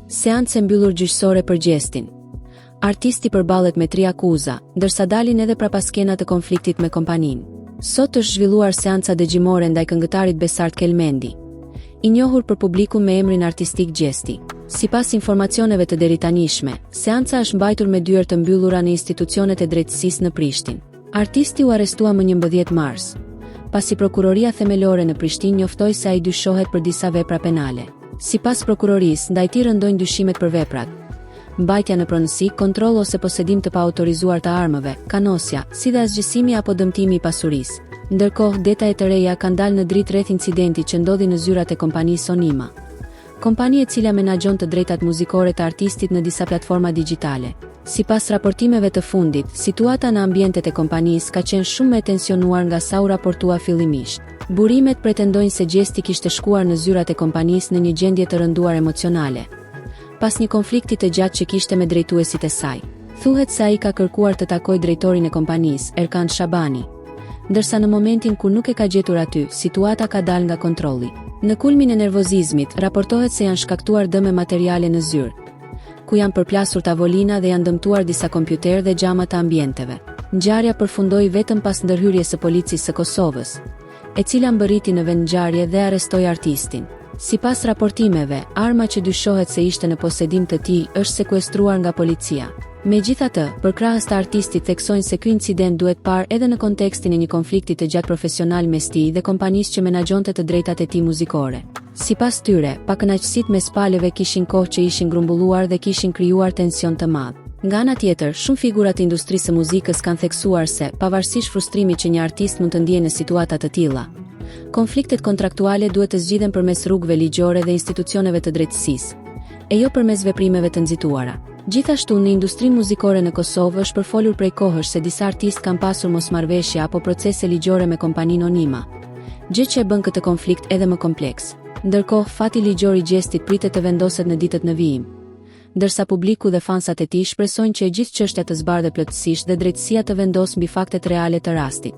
Seancë e mbyllur gjyqësore për Gjestin. Artisti përballet me tri akuza, ndërsa dalin edhe prapaskena të konfliktit me kompaninë. Sot është zhvilluar seanca dëgjimore ndaj këngëtarit Besart Kelmendi, i njohur për publikun me emrin artistik Gjesti. Sipas informacioneve të deritanishme, seanca është mbajtur me dyer të mbyllura në institucionet e drejtësisë në Prishtinë. Artisti u arrestua më 11 mars, pasi Prokuroria Themelore në Prishtinë njoftoi se ai dyshohet për disa vepra penale. Sipas prokurorisë, ndaj tij rëndojnë dyshimet për veprat: mbajtja në pronësi, kontroll ose posedim të paautorizuar të armëve, kanosja, si dhe asgjësimi apo dëmtimi i pasurisë. Ndërkohë, detaje të reja kanë dalë në dritë rreth incidentit që ndodhi në zyrat e kompanisë Onima. Kompani e cila menaxhon të drejtat muzikore të artistit në disa platforma digjitale. Sipas raportimeve të fundit, situata në ambientet e kompanisë ka qenë shumë më e tensionuar nga sa u raportua fillimisht. Burimet pretendojnë se Gjesti kishte shkuar në zyrat e kompanisë në një gjendje të rënduar emocionale, pas një konflikti të gjatë që kishte me drejtuesit e saj. Thuhet se ai ka kërkuar të takojë drejtorin e kompanisë, Erkan Shabani. Ndërsa në momentin kur nuk e ka gjetur aty, situata ka dalë nga kontrolli. Në kulmin e nervozizmit, raportohet se janë shkaktuar dëme materiale në zyrë, ku janë përplasur tavolina dhe janë dëmtuar disa kompjuterë dhe xhama të ambienteve. Ngjarja përfundoi vetëm pas ndërhyrjes së Policisë së Kosovës, e cila mbërriti në vendngjarje dhe arrestoi artistin. Sipas raportimeve, arma që dyshohet se ishte në posedim të tij është sekuestruar nga policia. Megjithatë, përkrahës të artistit theksojnë se ky incident duhet parë edhe në kontekstin e një konflikti të gjatë profesional mes tij dhe kompanisë që menaxhonte të drejtat e tij muzikore. Sipas tyre, pakënaqësitë mes palëve kishin kohë që ishin grumbulluar dhe kishin krijuar tension të madh. Nga ana tjetër, shumë figura të industrisë së muzikës kanë theksuar se, pavarësisht frustrimit që një artist mund të ndiejë në situata të tilla, konfliktet kontraktuale duhet të zgjidhen përmes rrugëve ligjore dhe institucioneve të drejtësisë, e jo përmes veprimeve të nxituara. Gjithashtu, në industrinë muzikore në Kosovë është përfolur prej kohësh se disa artistë kanë pasur mosmarrëveshje apo procese ligjore me kompaninë Onima, gjë që e bën këtë konflikt edhe më kompleks. Ndërkohë, fati ligjor i Gjestit pritet të vendoset në ditët në vijim, ndërsa publiku dhe fansat e tij shpresojnë që e gjithë çështja të zbardhet plotësisht dhe drejtësia të vendosë mbi faktet reale të rastit.